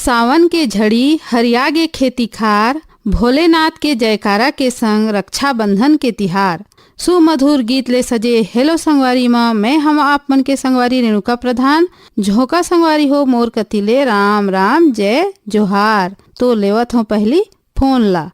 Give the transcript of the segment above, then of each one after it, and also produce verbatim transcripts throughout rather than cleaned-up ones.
सावन के झड़ी हरिया गे खेती खार, भोलेनाथ के जयकारा के संग रक्षाबंधन के तिहार। सुमधुर गीत ले सजे हेलो संगवारी म मैं हम आप मन के संगवारी रेणुका प्रधान। झोंका संगवारी हो मोर कति ले राम राम जय जोहार। तो लेवत हों पहली फोन ला।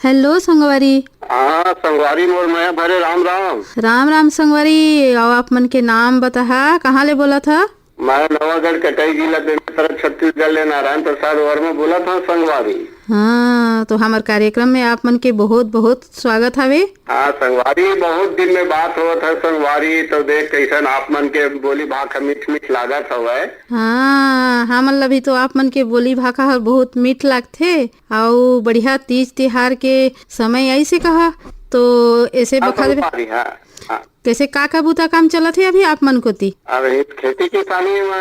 हेलो संगवारी। हाँ संगवारी मोर मया भरे राम राम। राम राम संगवारी, अउ आप मन के नाम बताहा, कहाँ ले बोलत हा? मैं नवागढ़ कटाई जिला बेमेतरा छत्तीसगढ़ ले नारायण प्रसाद वर्मा बोलत हा संगवारी। हाँ, तो हमर कार्यक्रम में आप मन के बहुत बहुत स्वागत हवे। हाँ संगवारी, बहुत दिन में बात होवत है संगवारी, तो देख कैसन आप मन के बोली भाखा मीठ मीठ लागत हवय। हाँ, हमन ला भी तो आप मन के बोली भाखा हर बहुत मीठ लागथे, अउ बढ़िया तीज तिहार के समय ऐसे कहा, तो ऐसे हाँ बखत संगवारी, हाँ। हाँ। कैसे का का बूता काम चलत हे अभी आप मन कोती? अभी खेती किसानी म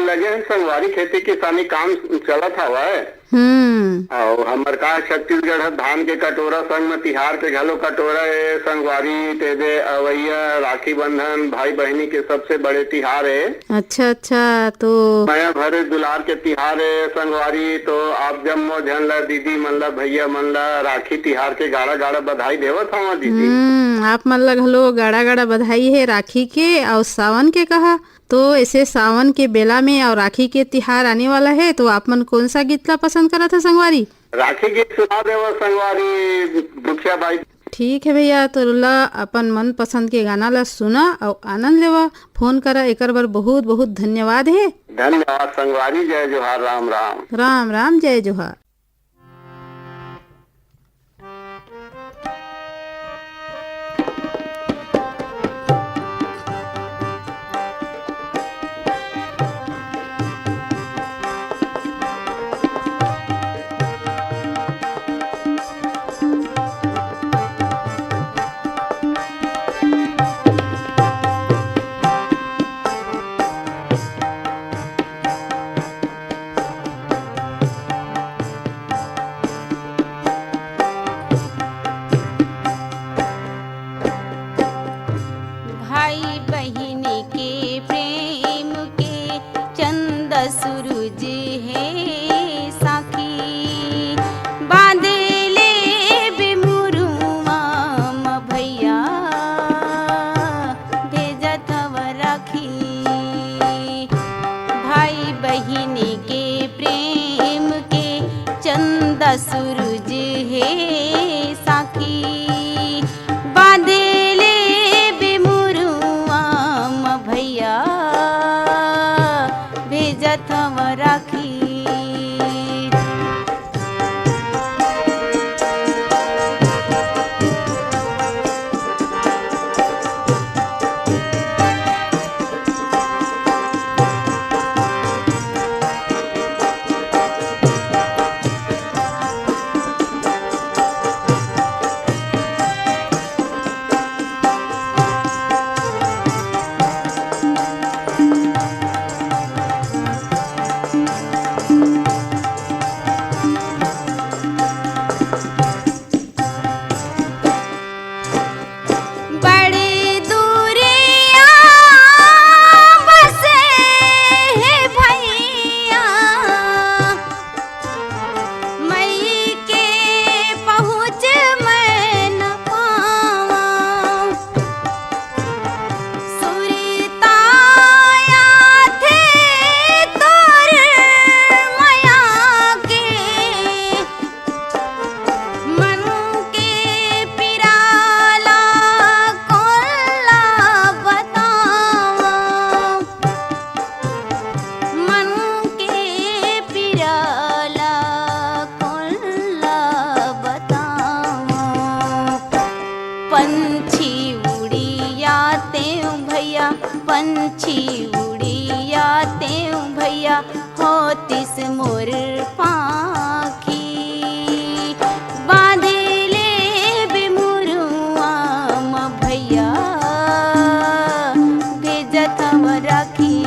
लगे हैं संगवारी, खेती किसानी काम चलत हवय। हम्म। अउ हमर का छत्तीसगढ़ ह धान के कटोरा संग म तिहार के घलो कटोरा ए संगवारी, तेदे अवइया राखी बंधन भाई बहिनी के सबसे बड़े तिहार ए। अच्छा, अच्छा, तो मया भरे दुलार के तिहार ए संगवारी, तो आप जम्मो झन ला, दीदी मन ला, भैया मन ला राखी तिहार के गाड़ा गाड़ा बधाई देवत हवं दीदी। हम्म, आप मन ला घलो गाड़ा गाड़ा बधाई हे राखी के अउ सावन के कहा। तो ऐसे सावन के बेला में अउ राखी के तिहार आने वाला हे, तो आप मन कौन सा गीत ला पसंद करत हे संगवारी? राखी गीत सुना देवो संगवारी, दुखिया भाई। ठीक है भैया, तो ला अपन मनपसंद के गाना ला सुना अउ आनंद लेवा। फोन करा, एकर बर बहुत बहुत धन्यवाद हे। धन्यवाद संगवारी, जय जोहार, राम राम। राम राम, जय जोहार। भाई बहिनी के प्रेम के चंदा सूरज हे साखी, बांधे ले बिमुरुआ म भैया भेजत हव राखी। भाई बहिनी के प्रेम के चंदा सूरज हे साखी, बांधे ले बिमुरुआ म भैया भेजत हव राखी। बड़ी दूरिया बसे हे भैया, मई के पहुँच मैं न पावा। सुरताया थे तोर मया के, मन के पिराला कोला बतावा। मन के पिराला कोला बतावा। पंछी उड़िया तें भैया, पंछी उड़िया तें भैया, होतिस मोर पाखी। बांधे ले बिमुरुआ म भैया, भेजत हव राखी।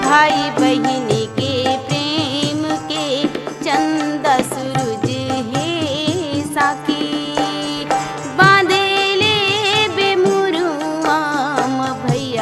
भाई बहिनी के प्रेम के चंदा सूरज हे साखी। बांधे ले बिमुरुआ म भैया,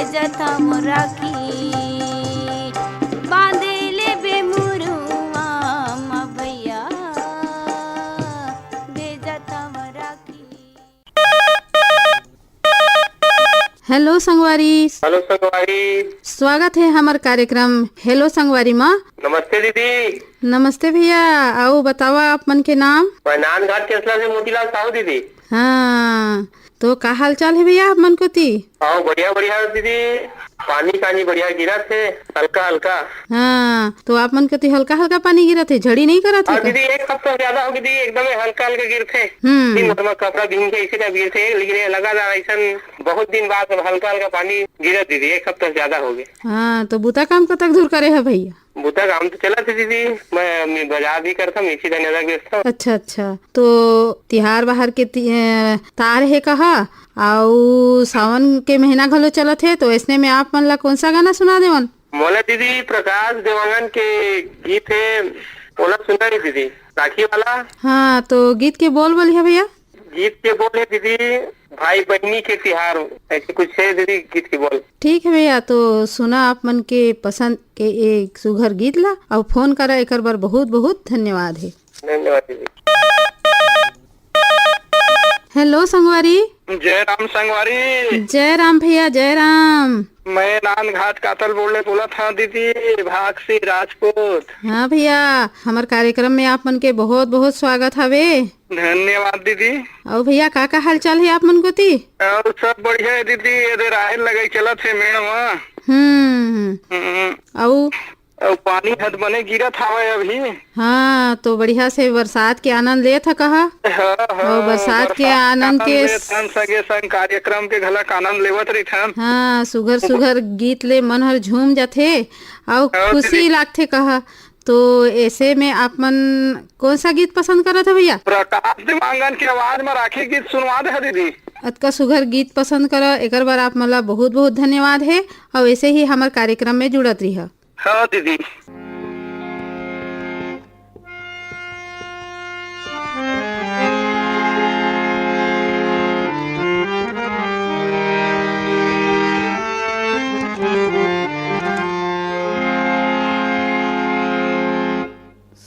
जता मोर राखी, बांधे लेबे मुरुआ म भैया, दे जता मोर राखी। हेलो संगवारी। हेलो संगवारी। स्वागत है हमर कार्यक्रम हेलो संगवारी मा। नमस्ते दीदी। नमस्ते भैया। अउ बतावा आप मन के नाम? मैं नानघाट केसला से मोतीलाल साहू दीदी। हाँ, तो का हालचाल है भैया आप मन कोती? हाँ, बढ़िया, बढ़िया दीदी। पानी, पानी बढ़िया गिरत हे, हल्का, हल्का। हाँ, तो आप मन कोती हल्का, हल्का पानी गिरत हे, झड़ी नहीं करत हे हाँ का? दीदी, एक हफ्ता ज्यादा हो गई दीदी, एकदम हल्का, हल्का गिरत हे। हम्म। दिन भर में कपड़ा भींग के इसी तरह गिरत हे, लेकिन ये लगातार ऐसा बहुत दिन बाद अब हल्का, हल्का पानी गिरत दीदी, एक हफ्ता ज्यादा हो गए। हाँ, तो बुता काम कतक दूर करे है भैया? बुता काम तो चलत हे दीदी, मैं, मैं बाजार भी करता हूँ, इसी तरह नजर बेचता हूँ। अच्छा, अच्छा। तो तिहार बाहर के ति-, अ, तार हे कहा, अउ सावन के महीना घलो चलत हे, तो ऐसने में आप मन ला कौन सा गाना सुना देवन? मोला दीदी प्रकाश देवांगन के गीत हे, ओला सुना रही दीदी, राखी वाला। हाँ, तो गीत के बोल बोलिए भैया। गीत के बोल हे दीदी, भाई बहनी के तिहार, ऐसे कुछ हे दीदी गीत के बोल। ठीक है भैया, तो सुना आप मन के पसंद के एक सुघर गीत ला, अउ फोन करा, एकर बर बहुत बहुत धन्यवाद हे। धन्यवाद दीदी। हेलो संगवारी। जय राम संगवारी। जय राम भैया, जय राम। मैं नांदघाट कातल बोले बोलत हंव दीदी, भाग सिंह राजपूत। हाँ भैया, हमर कार्यक्रम में आप मन के बहुत बहुत स्वागत हवे। धन्यवाद दीदी। अउ भैया, का का हालचाल हे आप मन कोती? अउ सब बढ़िया हे दीदी, ये दे राहेर लगाई चलत हे मेड़ म। हम्म। हम्म। अउ अउ पानी ह त बने गिरत हावय अभी। हाँ, तो बढ़िया से बरसात के आनंद लेत ह कहा? हाँ, हाँ, अउ बरसात के बरसात के आनंद आनंद के लेत हन, संगे संग कार्यक्रम के घलक आनंद लेवत रहिथन। हाँ, सुघर सुघर गीत ले मन हर झूम जाथे अउ हाँ, खुशी दीदी। लागथे कहा। तो ऐसे में आप मन कौन सा गीत पसंद करत हो भैया? प्रकाश देवांगन के आवाज में राखी गीत सुनवा दे दीदी। अतका सुघर गीत पसंद करो, एकर बर आप मन ला बहुत बहुत धन्यवाद हे। अउ ऐसे ही हमर कार्यक्रम में जुड़त रहिहा। हाँ दीदी।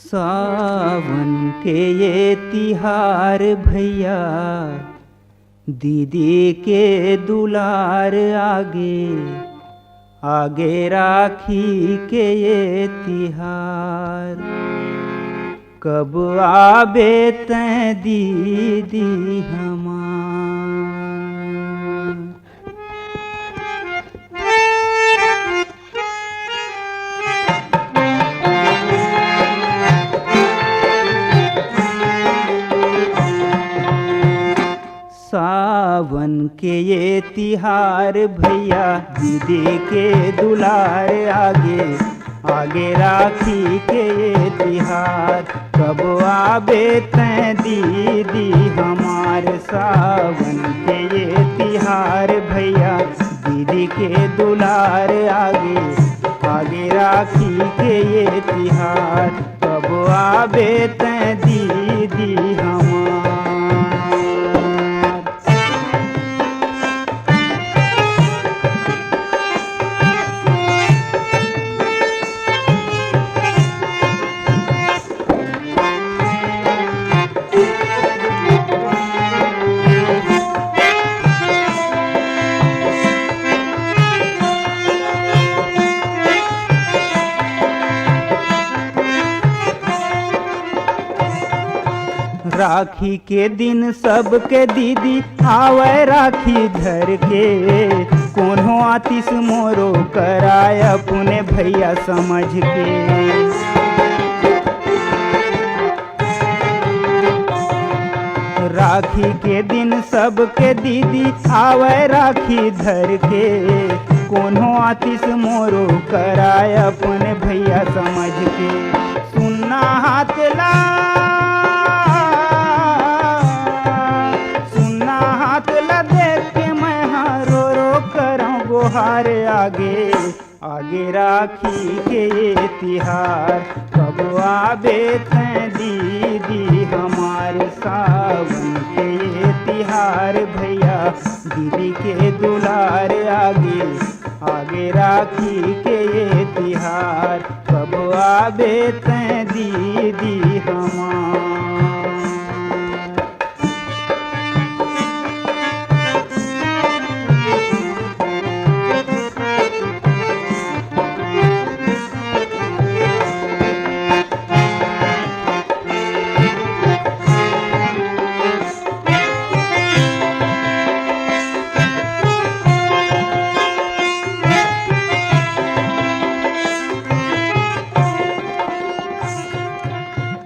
सावन के ये तिहार भैया, दीदी के दुलार आगे, आगे राखी के ये तिहार। कब आबे तैं दीदी हमार। सावन के ये तिहार भैया, दीदी के दुलार आगे, आगे राखी के ये तिहार। कब आबे तैं दीदी हमार, सावन के ये तिहार भैया, दीदी के दुलार आगे, आगे राखी के ये तिहार। कब आबे तैं दीदी हमार। राखी के दिन सबके दीदी आवय राखी धर के, कोनो आतिस मोरो कराय अपने भैया समझ के। राखी के दिन सबके दीदी आवय राखी धर के, कोनो आतिस मोरो कराय अपने भैया समझ के। सुन्ना हाथ ला, सुन्ना हाथ ला देख के मैं हा रो रो करौं गोहार आगे। आगे राखी के ये तिहार, कब आबे तैं दीदी हमार। सावन के ये तिहार भैया, दीदी के दुलार आगे, राखी के ये तिहार, कब आबे तैं दीदी हमार।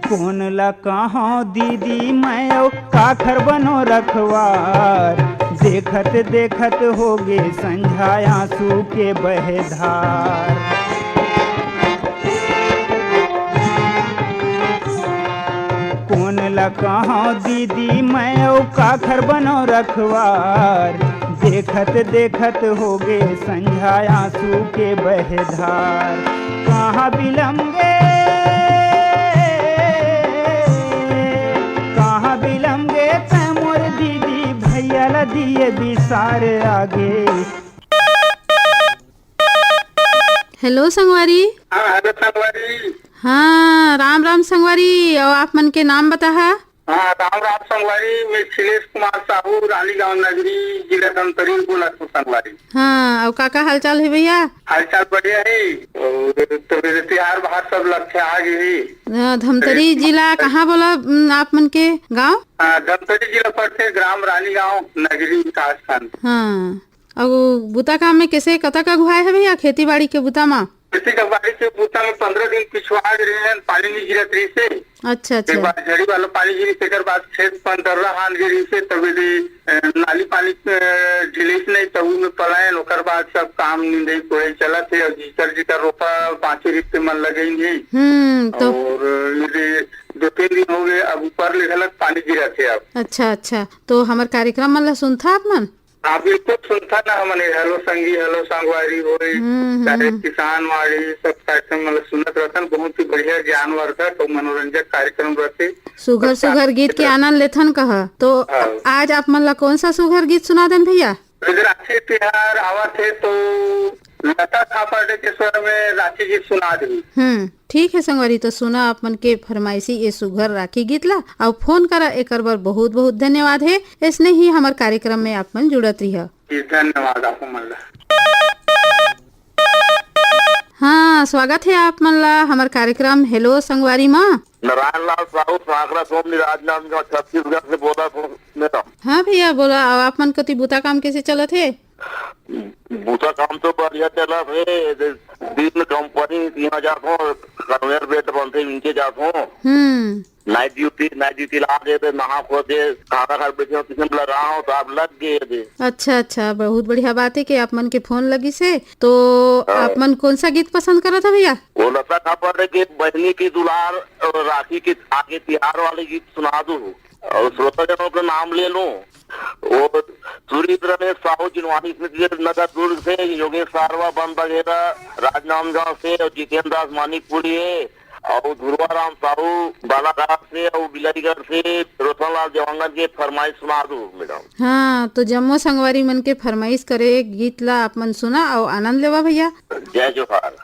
कोन ला कहौं दीदी मैं अउ काखर बनो रखवार, देखत देखत होगे संझा आंसू के बहे धार। कोन ला कहौं दीदी मैं अउ काखर बनो रखवार, देखत देखत होगे संझा आंसू के बहे धार। कहाँ बिलम गे, कहाँ बिलम गे तैं मोर दीदी, भैया ला दिए बिसार आगे। हेलो संगवारी। हाँ, हेलो संगवारी। हाँ, राम राम संगवारी। अउ आप मन के नाम बताहा? हाँ, राम राम संगवारी, मैं अखिलेश कुमार साहू, रानीगांव नगरी, जिला धमतरी, बोलत हूँ संगवारी। हाँ, अउ का का हालचाल हे भैया? हालचाल बढ़िया हे। अउ तो मेरे तिहार बाहर सब लक्ष्य आ गए हे। हाँ, धमतरी जिला कहाँ बोला, उम, आप मन के गाँव? हाँ, धमतरी जिला पड़थे, ग्राम रानीगांव, नगरी विकासखंड। हाँ, अउ बुता काम में कैसे, कतक अगुवाए हे भैया खेती बाड़ी के बुता मा? खेती के बाड़ी के बुता में पंद्रह दिन पिछुआ गे रहेन, पानी नहीं गिरत रहिसे। अच्छा, एक अच्छा। बार झड़ी वाला पानी गिरिस, तेकर बाद खेत पंडर्रा हान गे रहिसे, तब यदि, अ, नाली पानी, अ, झिलिस नहीं, तब में पलायन, ओकर बाद सब काम निंदई कोड़ई चलत हे, अउ जिकर जिकर रोपा बाँचे रहिस ते मन लगइन हे। हम्म, तो और यदि दो तीन दिन हो गए, अब ऊपर ले घलक पानी गिरत हे अब। अच्छा, अच्छा, तो हमर कार्यक्रम मन ला सुनथा आप मन? हाँ, बिल्कुल सुनथन ना हमन, ये हेलो संगी, हेलो संगवारी होय, हम्म, चाहे हम्म। किसान वाणी, सब कार्यक्रम मतलब सुनत रहथन, बहुत ही बढ़िया ज्ञानवर्धक अउ मनोरंजक कार्यक्रम रहथे। सुघर, सब सुघर गीत के कार्यक्रम आनंद लेथन कह। तो हाँ। आज आप मन ला कौन सा सुघर गीत सुना देन भैया? राखी तिहार आवत हे तो लता थापड़े के स्वर में राखी गीत सुना दी। हम्म। ठीक हे संगवारी, तो सुना आप मन के फरमाइशी ए सुघर राखी गीत ला, अउ फोन करा, एकर बर बहुत बहुत धन्यवाद हे। अइसने ही हमर कार्यक्रम में आप मन जुड़त रिहा। जी, धन्यवाद आप मन ला। हाँ, स्वागत हे आप मन ला हमर कार्यक्रम हेलो संगवारी मा। नारायण लाल साहू, सांकरा सोमनी, राजनांदगांव, छत्तीसगढ़ से बोलत हूँ मैडम। हाँ भैया, बोला, अउ आप मन कति बुता काम कैसे चलत हे? बुता काम तो बढ़िया चलत हे। दिन कंपनी तिहां जात हों, conveyor belt बनथे, उनके जात हों। हम्म। Night duty, night duty ला के ते नहा खो के खाना खा के बैठे हों, किसी में लगा हों, तो आप लग गए थे। अच्छा, अच्छा, बहुत बढ़िया बात हे कि आप मन के फोन लगिस हे। तो हाँ। आप मन कौन सा गीत पसंद करत हे भैया? वो लता थापड़े के बहनी की दुलार और राखी के आगे तिहार वाले गीत सुना दो। अउ श्रोताजनों के नाम ले लूं, वो सूर्य रमेश साहू, जिनवानी स्मृति नगर दुर्ग से, योगेश सारवा बन बघेरा राजनांदगांव से, अउ जितेंद्र दास मानिकपुरी हे, अउ ध्रुवा राम साहू बालाघाट से, अउ बिलाईगढ़ से, रोशनलाल देवांगन के फरमाइश सुना दो मैडम। हाँ, तो जम्मो संगवारी मन के फरमाइश करे गीत ला आप मन सुना अउ आनंद लेवा भैया। जय जोहार।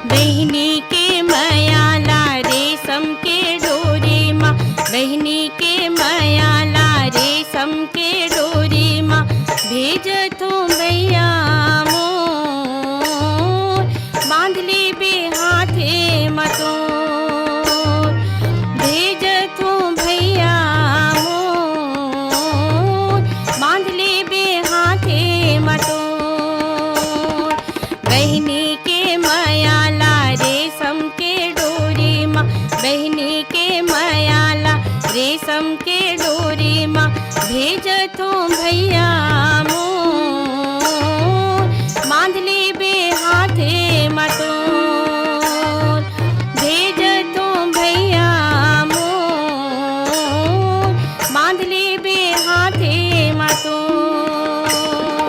बहिनी के मया ला रेशम के डोरी मा, बहिनी के मया ला रेशम के डोरी मा, भेजथों भैया मोर, बांध लेबे हाथे मा तोर। भेजथों भैया मोर, बांध लेबे हाथे मा तोर। बहिनी के मया ला रेशम के डोरी मा, बहिनी के मया ला रेशम के डोरी मा, भेजथों भैया मोर, बांध लेबे हाथे मा तोर। भेजथों भैया मोर, बांध लेबे हाथे मा तोर।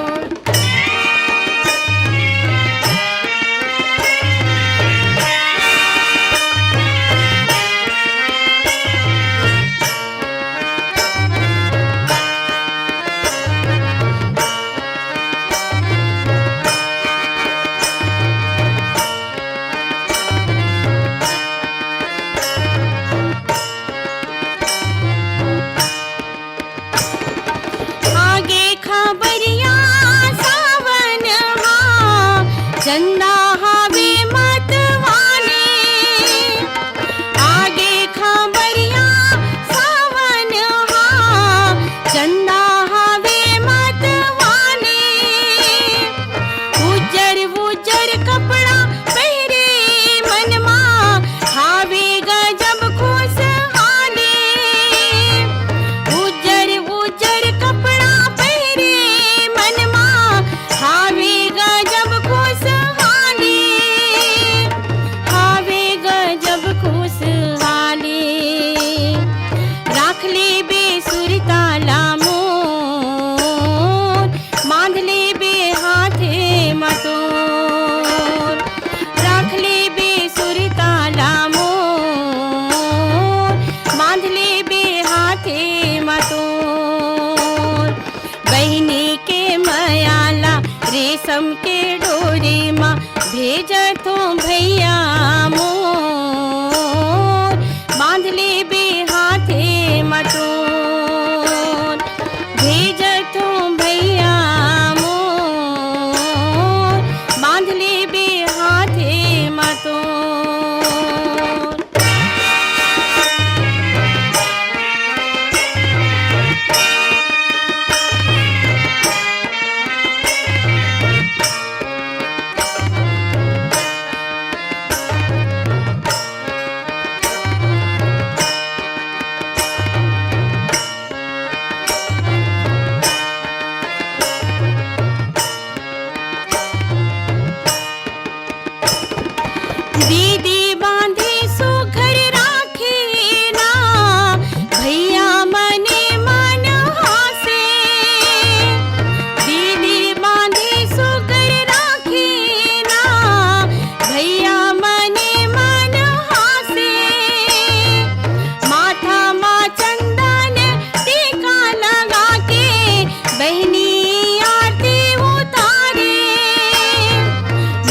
समके डोरी मा भेजथों भैया मोर, बांध लेबे हाथे मा तोर। भेजथों भैया मोर, बांध लेबे हाथे मा तोर। दीदी बांधे सुघर राखे ना, भैया मने मन हासे। दीदी बांधे सुघर राखे ना, भैया मने मन हासे। माथा मा चंदन टीका लगा के, बहिनी आरती उतारे।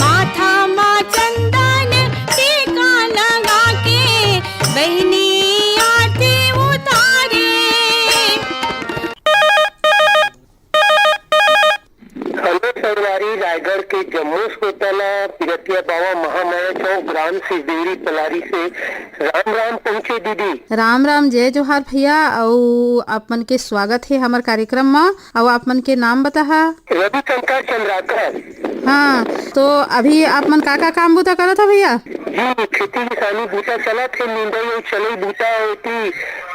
माथा मा चंदन टीका लगा के, बहिनी आरती उतारे। हेलो संगवारी, रायगढ़ के जम्मो श्रोता ला पिरतिया बावा महामाया चौक, ग्राम सिरदेवरी पलारी से राम राम पहुँचे दीदी। राम राम, जय जोहार भैया। अउ आप मन के स्वागत हे हमर कार्यक्रम म। अउ आप मन के नाम बताहा? रविशंकर चंद्राकर। हाँ, तो अभी आप मन का का काम बूता करत हा भैया? जी, खेती किसानी बूता चलत हे, निंदई अउ चलई बूता होती।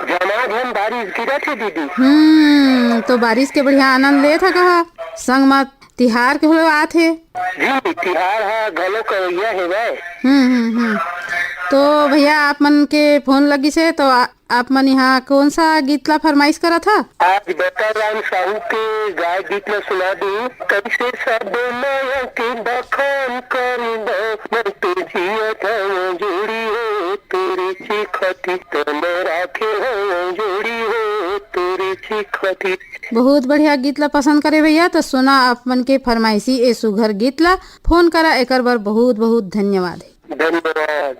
झमाझम बारिश गिरत हे दीदी। हम्म, तो बारिश के बढ़िया आनंद लेत हा कहा? संग म तिहार के घलो आत हे। जी, तिहार ह घलो कवैया हेवय। हम्म, हम्म, हम्म। तो भैया, आप मन के फोन लगिस हे, तो आ-, आप मन यहाँ कौन सा गीत ला फरमाइश करत हा? आज बकर राम साहू के गाय गीत ला सुना दूं। कैसे सब माया के बखान कर दो, मैं तो जिया था वो जोड़ी हो तोरे चिखाती, तन राखे हो वो जोड़ी हो तोरे चिखाती। बहुत बढ़िया गीत ला पसंद करे भैया। तो सुना, आप मन के फरमाइशी ए सुघर गीत ला फोन करा, एकर बर बहुत बहुत धन्यवाद हे। धन्यवाद।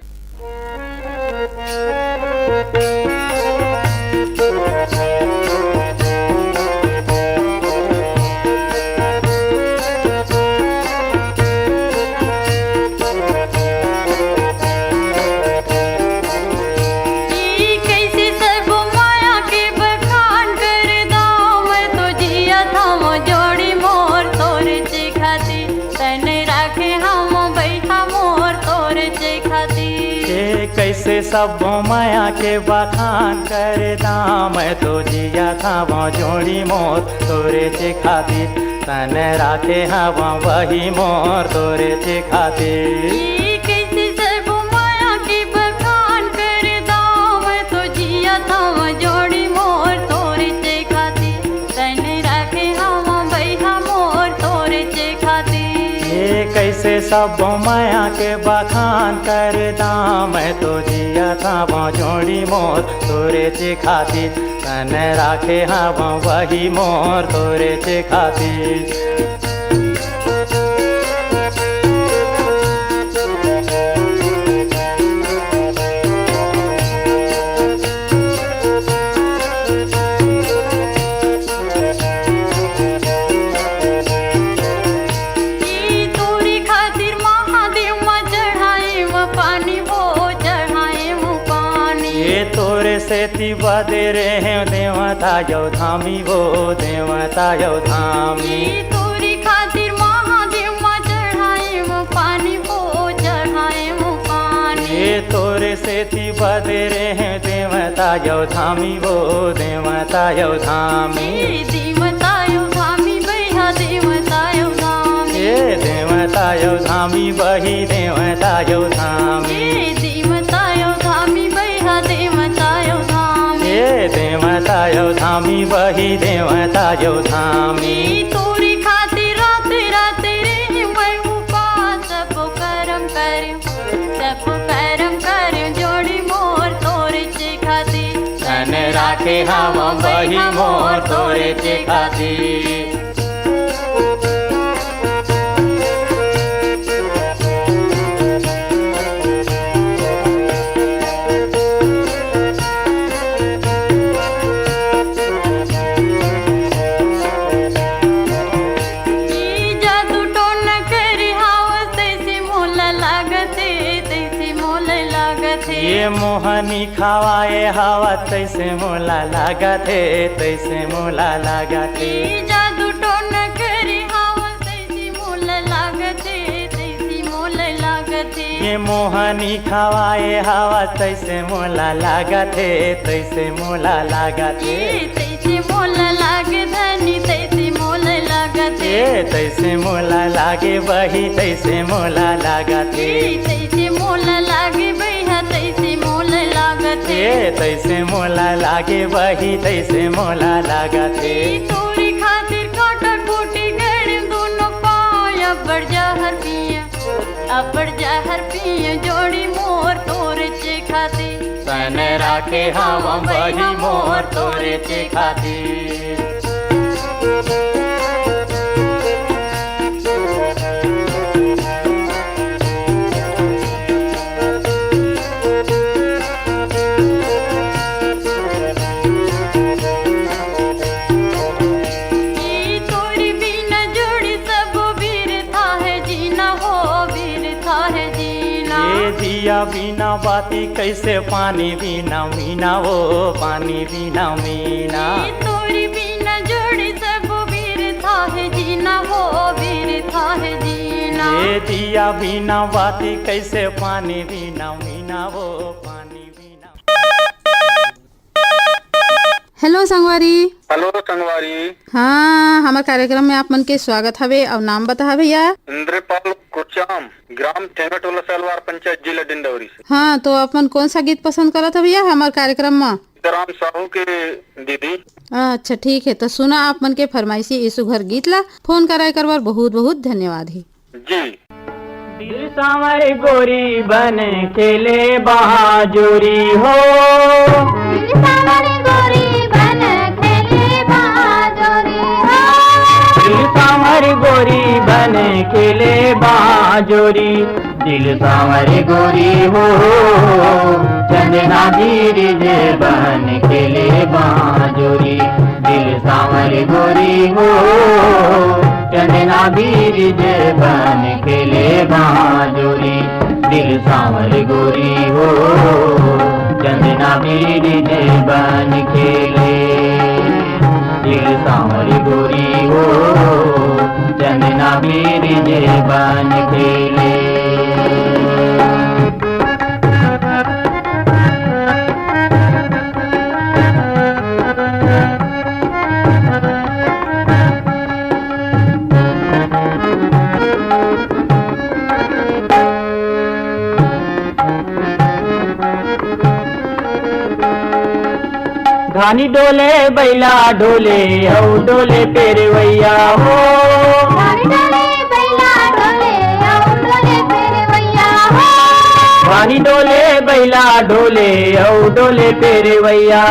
ई कइसे सब माया के बखान कर दंव, मैं तो जियत हंव जोड़ी मोर तोरे चिखाती, तन राखे हंव बइठा मोर तोरे चिखाती। ए कइसे सब माया के बखान कर दंव, मैं तो जियत हंव जोड़ी मोर तोरे चिखाती, तन राखे हंव बही मोर तोरे चिखाती। ई कइसे सब माया के बखान कर दंव, मैं तो जियत हंव जोड़ी मोर तोरे चिखाती, तन राखे हंव बइठा मोर तोरे चिखाती। ए कइसे सब माया के बखान कर दंव, मैं तो जियत हंव जोड़ी मोर तोरे चिखाती, तन राखे हंव बही मोर तोरे चिखाती। ई तोरे खातिर महादेव म चढ़ाएंव पानी हो, चढ़ाएंव पानी। ए तोरे सेती बदे रेहेंव देवता अउ धामी हो, देवता अउ धामी। ए तोरे खातिर महादेव म चढ़ाएंव पानी हो, चढ़ाएंव पानी। ए तोरे सेती बदे रेहेंव देवता अउ धामी हो, देवता अउ धामी। ए देवता अउ धामी बइहा, देवता अउ धामी। ए देवता अउ धामी बही, देवता अउ धामी। ए देवता अउ धामी बइहा, देवता अउ धामी। ए देवता अउ धामी बही, देवता अउ धामी। ए तोरे खातिर रात रात रेहेंव मैं उपास, सबो करम करेंव, सबो करम करेंव जोड़ी मोर तोरे चिखाती, तन राखे हंव बही मोर तोरे चिखाती। हनी खवाए हवा तैसे मोला लागत हे, तैसे मोला लागत हे। ए जादू टोना करे हवा तैसे मोला लागत हे, तैसे मोला लागत हे। ये मोहनी खवाए हवा तैसे मोला लागत हे, तैसे मोला लागत हे। ए तैसे मोला लागे धनी, तैसे मोला लागत हे। ए तैसे मोला लागे बही, तैसे मोला लागत हे। ए तैसे मोला लागे बहिया, तैसे मोला लागत हे। ए तैसे मोला लागे बही, तैसे मोला लागत हे। ए तोरी खातिर काटा खूटी गड़े दोनों पाँव, अब्बड़ जहर पिया, अब्बड़ जहर पिया जोड़ी मोर तोरे चे खातिर। तन राखे हवा बही मोर तोरे चे खातिर। ए तोरी बिना जोड़ी सबो बिरथा हे जीना हो, बिरथा हे जीना। ए दिया बिना बाती कैसे पानी बिना मीना हो, पानी बिना मीना। ए तोरी बिना जोड़ी सबो बिरथा हे जीना हो, बिरथा हे जीना। ए दिया बिना बाती कैसे पानी बिना मीना हो, पानी बिना। हेलो संगवारी। हेलो संगवारी। हाँ, हमर कार्यक्रम में आप मन के स्वागत हवे। अउ नाम बताहा भैया? इंद्रपाल कुचाम, ग्राम ठेंगाटोला सलवार, पंचायत जिला डिंडौरी से। हाँ, तो आप मन कौन सा गीत पसंद करत हव भैया हमर कार्यक्रम में? सीताराम साहू के दीदी। अच्छा, ठीक है, तो सुना आप मन के फरमाइशी ए सुघर गीत ला। फोन कराए करबर बहुत बहुत धन्यवाद ही। जी। दिल सांवर गोरी बन खेले बांजोरी हो। दिल सांवर गोरी बन खेले बांजोरी हो। दिल सांवर गोरी बन खेले बांजोरी। दिल सांवर गोरी हो, चंदना बीरिज बन खेले बांजोरी। दिल सांवर गोरी हो, चंदना बीरिज बन खेले बांजोरी। दिल सांवर गोरी हो, चंदना बीरिज बन खेले। दिल सांवर गोरी हो, चंदना बीरिज बन खेले। घानी डोले बैला डोले अउ डोले पेरवैया हो। घानी डोले बैला डोले अउ डोले पेरवैया हो। घानी डोले बैला डोले अउ डोले पेरवैया।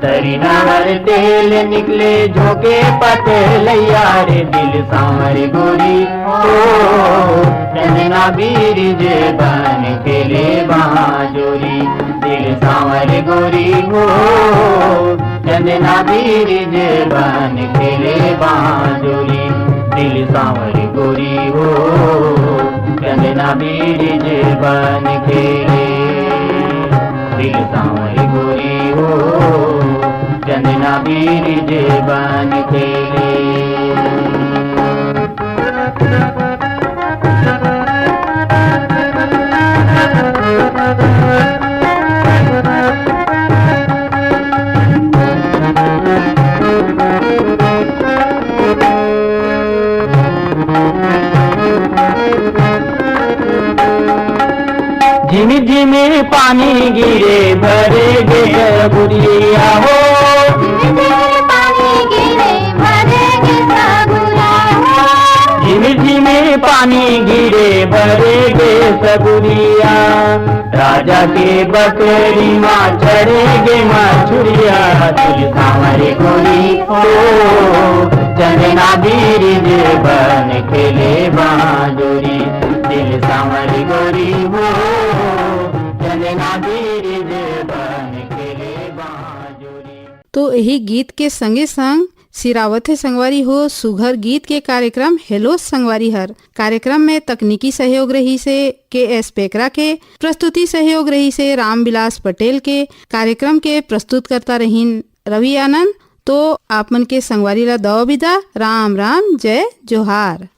तरिना हर तेल निकले झोंके पतलैया रे दिल सांवर गोरी हो। चंदना बीरिज बन खेले बांजोरी। दिल सांवर गोरी हो, चंदना बीरिज बन खेले बांजोरी। दिल सांवर गोरी हो, चंदना बीरिज बन खेले। दिल सांवर गोरी हो, चंदना बीरिज बन खेले। झिमिर झिमिर पानी गिरे भरे गे सगुरिया हो। झिमिर झिमिर पानी गिरे भरे गे सगुरिया हो। झिमिर झिमिर पानी गिरे भरे गे सगुरिया। राजा के बकरी मा चढ़े गे मछुरिया। दिल सांवर गोरी हो, चंदना बीरिज बन खेले बांजोरी। दिल सांवर गोरी हो, चंदना बीरिज बन खेले बांजोरी। तो यही गीत के संगे संग सिरावत हे संगवारी हो सुघर गीत के कार्यक्रम हेलो संगवारी हर। कार्यक्रम में तकनीकी सहयोग रही से के एस पेकरा के, प्रस्तुति सहयोग रही से रामविलास पटेल के। कार्यक्रम के प्रस्तुतकर्ता रहीन रवि आनंद। तो आप मन के संगवारी ला दव बिदा, राम राम, जय जोहार।